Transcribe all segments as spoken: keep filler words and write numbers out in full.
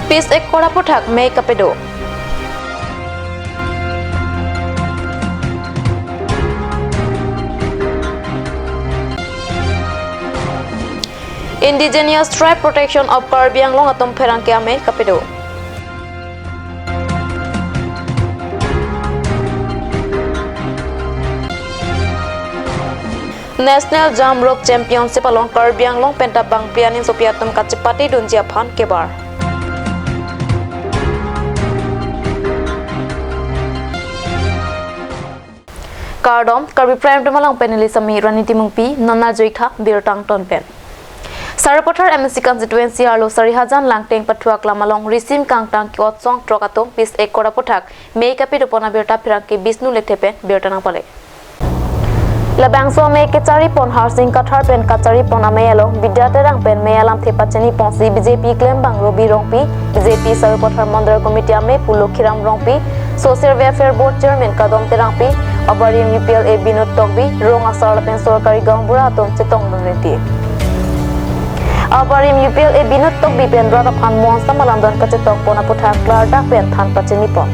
Peace Accord aphuthak mei kapedo. Indigenous Tribe Protection of Karbi Anglong atum pherangke amei kapedo. National Jump Rope Championship along Karbi Anglong penta bangphli aning sopi atum kachepatedunji aphan kebar. Kardom, Karbi Prime Time along panelist ami Rani Timungpi, non ajoikha birta angton pen. Sarupathar M A C constituency arlo Sarihajan Langteng pathuak lam along risim kangtang ke-ot song throk atum Peace Accord aphuthak mei kapedopon abirta pherangke Bishnu Lekthe pen birta nangpale. Labangso amei kecharipon Harsing Kathar pen kacharipon amei along Bidya Terang pen mei alamthe pachiniponsi B J P klembang Robi Rongpi, B J P Sarupathar Mandal Committee amei Pulokhiram Rongpi, Social Welfare Board Chairman Kadom Terangpi, abarim U P L A Binod Tokbi, rong asar lapen sorkari gaonbura atum chetongdun rinti. Abarim U P L A Binod Tokbi pen rat aphan mon asam alamdon kachetokpon aphuthak klardak pen than pachinipon.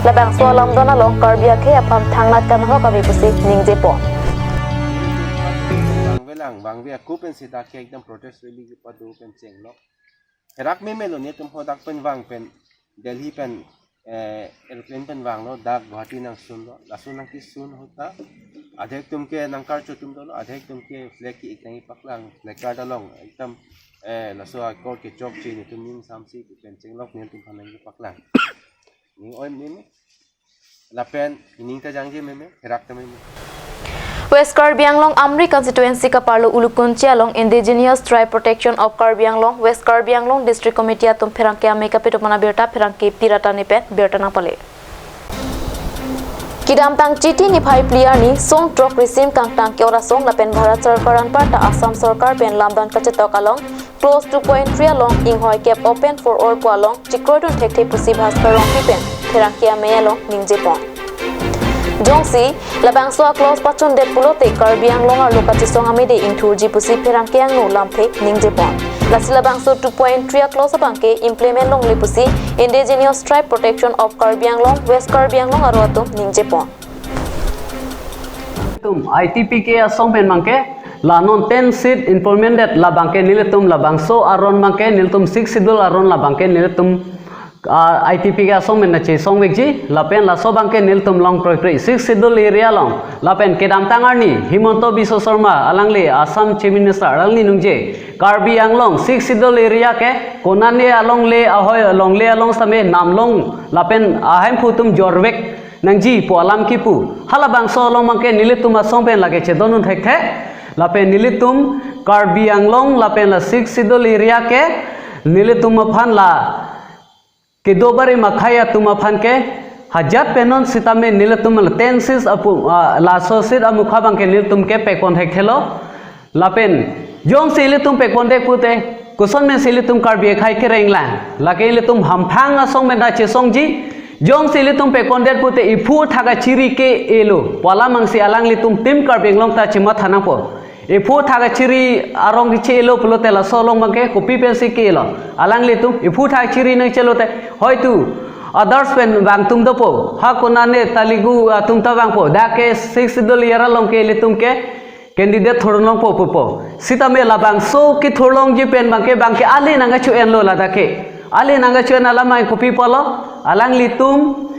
Labangso alamdon along Karbi akhei aphan thangnat kanghok ave pusi ningjepon. Vangve lang, vangve ako pen seta ke ekdam protest rally kepado pen chenglok. Herak meme lo netum hodak pen vang pen Delhi pen, eh, aeroplane pen vanglo, dak Guwahati nangsunlo, laso nangkesun ahut ta adhek atum ke nangkarcho atum dolo, adhek atum ke flag ke-ik nangkepaklang, placard along ekdam, eh, laso accord kechokche netum ning samsi pu pen chenglok netum aphan nangkepaklang. Ning oi meme. Lapen ining ta jangje meme, herak ta meme. West Karbi Anglong Amri constituency kaparlo Ulukunchi along Indigenous Tribe Protection of Karbi Anglong, West Karbi Anglong District Committee atum pherangke amei kapedopon abirta pherangke Pirata Nepen birta nangpale. Kedamtang Chiti niphai phli arni song throk risim kangtang ke-ot asong lapen Bharat Sarkar anparta Assam Sarkar pen lamdon kachetok along Clause two point three along inghoi kep open for all pu along chikroidun thekthe pusi Bhaskar Rongpi pen pherangke amei along ningjepon. Jongsi labangso a-clause pachundet pulote Karbi Anglong arlo kachesong amei de ingthurji pusi pherangke angno lamthe ningjepon. Lasi labangso two point three a-clause abangke implement longle pusi Indigenous Tribe Protection of Karbi Anglong, West Karbi Anglong aro atum ningjepon. Tum I T P K asong pen abangke la non ten seat implement det, labangke nelitum labangso aron abangke nelitum Sixth Schedule aron labangke nelitum, ah, I T P K asong pen nangchesongvekji lapen laso abangke nelitum along kroikre Sixth Schedule area along lapen kedamtang arni Himanta Biswa Sarma alangli Assam Chief Minister alangli ningje Karbi Anglong Sixth Schedule area ke konane alongle ahoi alongle along same namlong lapen ahemphu atum jorvek nangji pu alam kipu. Halabangso along abangke nelitum asong pen lake chedondun thekthe. Lapen nelitum Karbi Anglong lapen la Sixth Schedule area ke nelitum aphan la kedo barim akhei atum aphan ke hajat pen non sitame nelitum la ten seat apu, ah, laso seat amukha abangke nelitum ke pekon thekthelo. Lapen jongsi ilitum pekon det pute, koson pensi ilitum Karbi akhei kereng lang. Lake ilitum hamphang asong pen ta chesongji. Jongsi ilitum pekon det pute iphu thak achiri ke-elo pu alam abangsi alanglitum Team Karbi Anglong ta chematha nangpo. Iphu thak achiri arong keche-elo pulote laso along abangke kopi pensi ke-elo. Alanglitum iphu thak achiri nangchelote hoitu others pen vang atum dopo. Ha konane Telugu atum ta vangpo. Dak ke Sixth Schedule area along ke ilitum ke candidate thurlongpo pupo. Sitame labangso kethurlongji pen abangke abangke ale nangkacho-enlo ladak ke. Ale nangkacho-en alam abang kopi pulo, alanglitum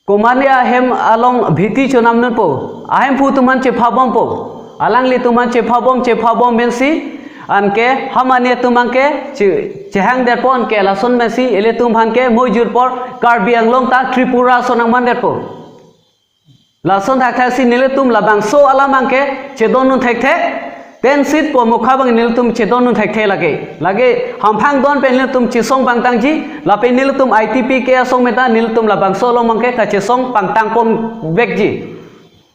komane ahem along bhiti chonamnunpo. Ahemphu atum aphan chephabompo. Alanglitum aphan chephabom chephabom pensi anke hamani atum abangke che-, chehang detpo anke lason pensi ilitum aphan ke mojur apor Karbi Anglong ta Tripura ason nangman detpo. Lason thakthaksi nelitum labangso alam abangke chedondun thekthe. Ten seat pu amukha abang nelitum chedondun thekthe lake. Lake hamphang don pen nelitum chesong pangtangji. Lapen nelitum I T P K asong pen ta nelitum labangso along abangke kachesong pangtangponvekji.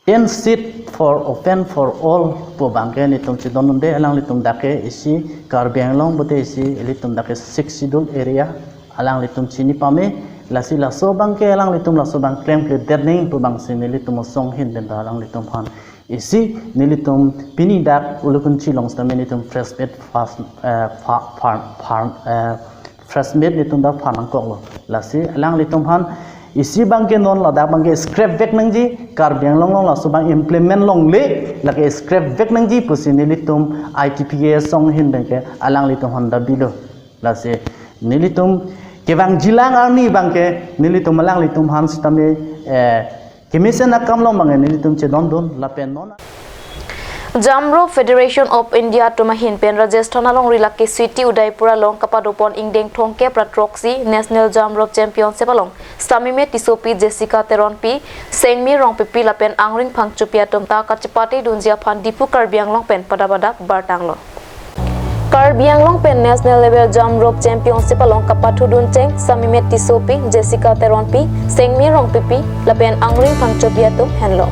Ten seat for open for all pu abangke nelitum chedondunde, alanglitum dak ke isi Karbi Anglong pute isi ilitum dak ke Sixth Schedule area. Alanglitum chini pame, lasi laso abangke alanglitum laso abang klemkledet nangji pu abangsi nelitum asong ahin pen ta alanglitum aphan isi nelitum pini dak Ulukunchi along sitame nelitum press meet first, eh, fa-, farm, farm, eh, press meet nelitum ta phan nangkoklo. Lasi alanglitum aphan isi abangke non ladak abangke scrap vek nangji, Karbi Anglong along laso abang implement longle, lake scrap vek nangji pusi nelitum I T P K asong ahin abangke alanglitum aphan ta bilo. Lasi nelitum kevangjilang arni abangke nelitum alanglitum aphan sitame, eh, kemesen akam along abangke nelitum chedondun lapen non Jump Rope Federation of India atum ahin pen Rajasthan alongri lake city Udaipur along kapadopon ingdeng thomkep ra throksi National Jump Rope Championship along Samimet Tissopi, Jessica Teronpi, Sengmi Rongpipi lapen Angring Phangchopi atum ta kachepate dunji aphan Diphu Karbi Anglong pen padap padap bartanglo. Karbi Anglong pen National Level Jump Rope Championship along kapathudun cheng Samimet Tissopi, Jessica Teronpi, Sengmi Rongpipi lapen Angring Phangchopi atum henlo.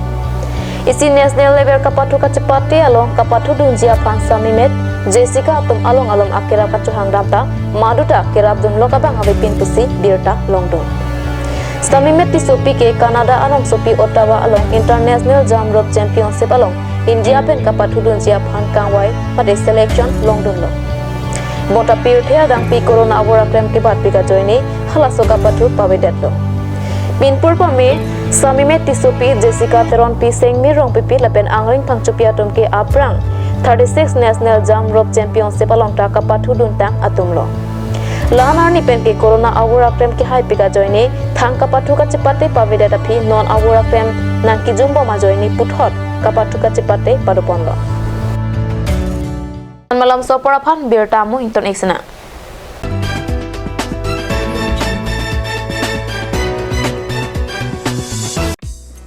Isi National Level kapathu kachepate along kapathudunji aphan Samimet, Jessica atum along along akerap kachohangdam ta maduta kerapdunlok abang avepin pusi birta longdun. Samimet Tissopi ke Canada arongsopi Ottawa along International Jump Rope Championship along India pen kapathudunji aphan kangvai mate selection longdunlo. Bonta pirthe adangpi corona avur aklem kebatpik ajoine halaso kapathu pavedetlo. Pinpur pame Samimet Tissopi, Jessica Teronpi, Sengmi Rongpipi lapen Angring Phangchopi atum ke aphrang thirty-six National Jump Rope Championship along ta kapathuduntang atumlo. La-an arni pen ke corona avur aklem kehaipik ajoine thang kapathu kachepate pavedet aphi non avur aklem nangkijumbom ajoine puthot kapathu kachepate padoponlo. Malom sopor aphan birta mo ington eksena.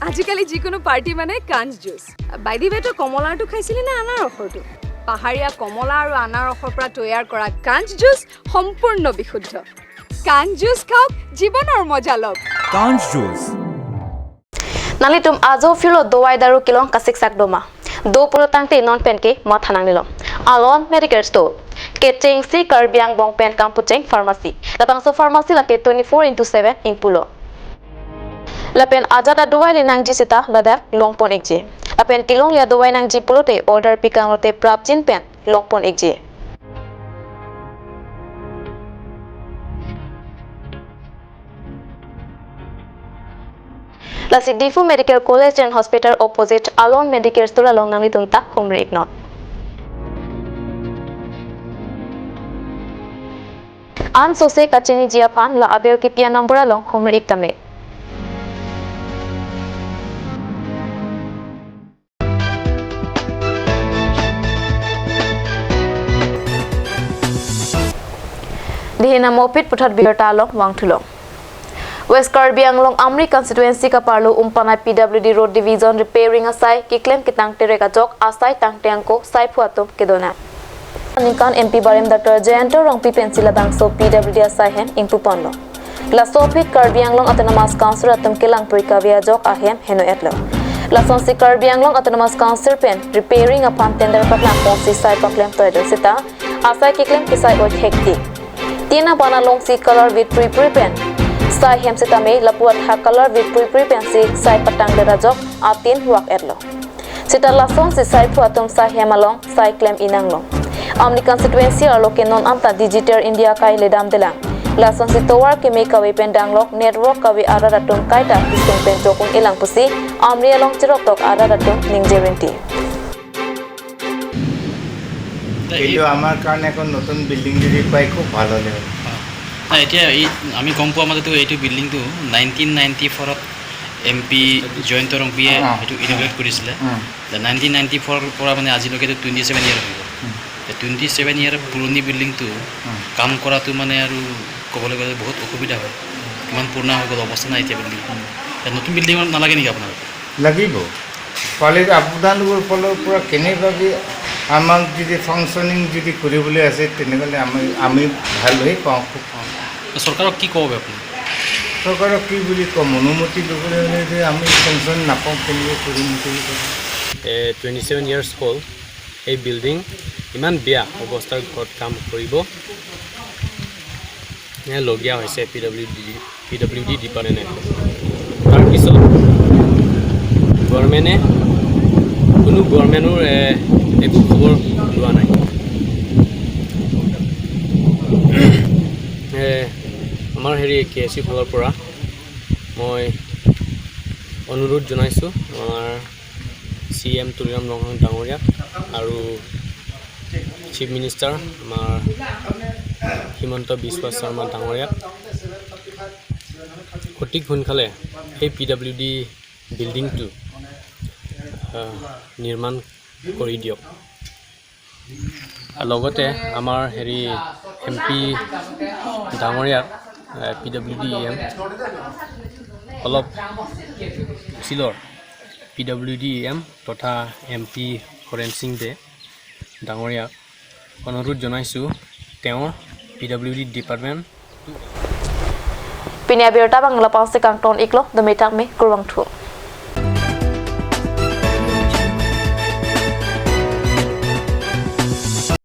আজিকালি যিকোনো পাৰ্টি মানে কাঞ্চ juice. By the ৱে, তই কমলাৰটো খাইছিলি নে আনাৰসৰটো? পাহাৰীয়া কমলা আৰু আনাৰসৰ পৰা তৈয়াৰ কৰা কাঞ্চ জুচ সম্পূৰ্ণ বিশুদ্ধ। কাঞ্চ জুচ খাওক, জীৱনৰ মজা লওক। Kanj Juice. Nanglitum ajo phirlo dovai daru kelong kasiksak doma. Do pulo tangte non pen ke matha nangnelo. Alon Medical Store. Kechengsi Karbi Anglong pen kangpucheng pharmacy. Labangso pharmacy lake twenty-four into seven ingpulo. Lapen ajat adovai le nangji seta ladak longpon ikji. Lapen kelongli adovai nangji pulote order pikang lote prapjin pen longpon ikji. Lasi Diphu Medical College and Hospital opposite Alon Medical Store along nanglitum ta humri iknon. Ansose kachiniji aphan la abel kipi a-number along humri ik tame. Dihina mopit puthot birta along vangthulo. West Karbi Anglong Amri constituency kaparlo Umpanai P W D Road Division repairing asai keklem ketang terek ajok asai tangte angko saiphu atum kedona. Ningkan M P barem Doctor Jayanta Rongpi pensi labangso P W D asai hem ingpuponlo. Laso aphi Karbi Anglong Autonomous Council atum kelang puri kave ajok ahem heno-etlo. Lasonsi Karbi Anglong Autonomous Council pen repairing aphan tender paklangponsi sai paklem toido seta asai keklem kesai oi hektik. Tin abana longsi color vit puri puri pen sai hem sitame lapu atha color vit puri puri pensi sai patangdet ajok atin vak-etlo. Seta lasonsi saiphu atum sai hem along sai klem inanglo. Amri constituency arlo ke non anta Digital India kai ledamdelang. Lasonsi tower keme kave pen danglok network kave arat atum kaita kisung pen chokun elang pusi Amri along cheroktok arat atum ningje rinti. কিন্তু আমাৰ কাৰণে এখন নতুন বিল্ডিং যদি পায়, খুব ভাল হ'লে হয়। অ। নাই, এতিয়া এই আমি গম পোৱা মতেতো এইটো বিল্ডিংটো নাইনটিন নাইনটি ফ'ৰত এম পি জয়ন্ত ৰংপিয়ে অ, অ। এইটো ইনগ্ৰেট কৰিছিলে। উম। নাইনটিন নাইনটি ফ'ৰৰ পৰা মানে আজিলৈকেতো টুৱেণ্টি ছেভেন ইয়েৰ হৈ গ'ল। উম। টুৱেণ্টি ছেভেন ইয়েৰ পুৰণি বিল্ডিংটো উম। কাম কৰাটো মানে আৰু ক'বলৈ গ'লে বহুত অসুবিধা হয়। ইমান পুৰণা হৈ গ'ল, অৱস্থা নাই এতিয়া বিল্ডিং। উম। নতুন বিল্ডিং নালাগে নেকি আপোনালোকক? লাগিব। পালে আপোনালোকৰ ফালৰ পৰা কেনেবাকৈ আমাক যদি ফাংচনিং যদি কৰিবলৈ আছে, তেনেহ'লে আমি, আমি ভাল হৈ পাওঁ, খুব পাওঁ। চৰকাৰক কি ক'ব আপুনি? চৰকাৰক কি বুলি ক'ম, অনুমতি ল'বলৈ হ'লে যে আমি ফাংচন নাপাওঁ, কেনেকৈ কৰিম বুলি ক'ম। এ, টুৱেণ্টি ছেভেন ইয়াৰ্ছ হ'ল এই বিল্ডিং, ইমান বেয়া অৱস্থাৰ ঘৰত কাম কৰিব। এ, লগীয়া হৈছে P W D, P W D ডিপাৰ্টমেণ্টে। তাৰপিছত গভৰ্ণমেণ্টে, কোনো গভৰ্ণমেণ্টৰ, এ, একো খবৰ লোৱা নাই। এ, আমাৰ হেৰি কে এ চি ফালৰ পৰা মই অনুৰোধ জনাইছোঁ আমাৰ চি এম তুলিৰাম ৰংহাং ডাঙৰীয়াক আৰু চিফ মিনিষ্টাৰ আমাৰ হিমন্ত বিশ্ব শৰ্মা ডাঙৰীয়াক অতি সোনকালে সেই পি ডাব্লিউ ডি বিল্ডিংটো আহ, নিৰ্মাণ কৰি দিয়ক। লগতে আমাৰ হেৰি এম পি ডাঙৰীয়াক P W D E M অলপ চিলৰ P W D E M তথা এম পি হৰেণ সিং দে ডাঙৰীয়াক অনুৰোধ জনাইছোঁ তেওঁৰ P W D department Pini abirta abang lapu-an si kangton iklo, dome thakme, kurvangthu.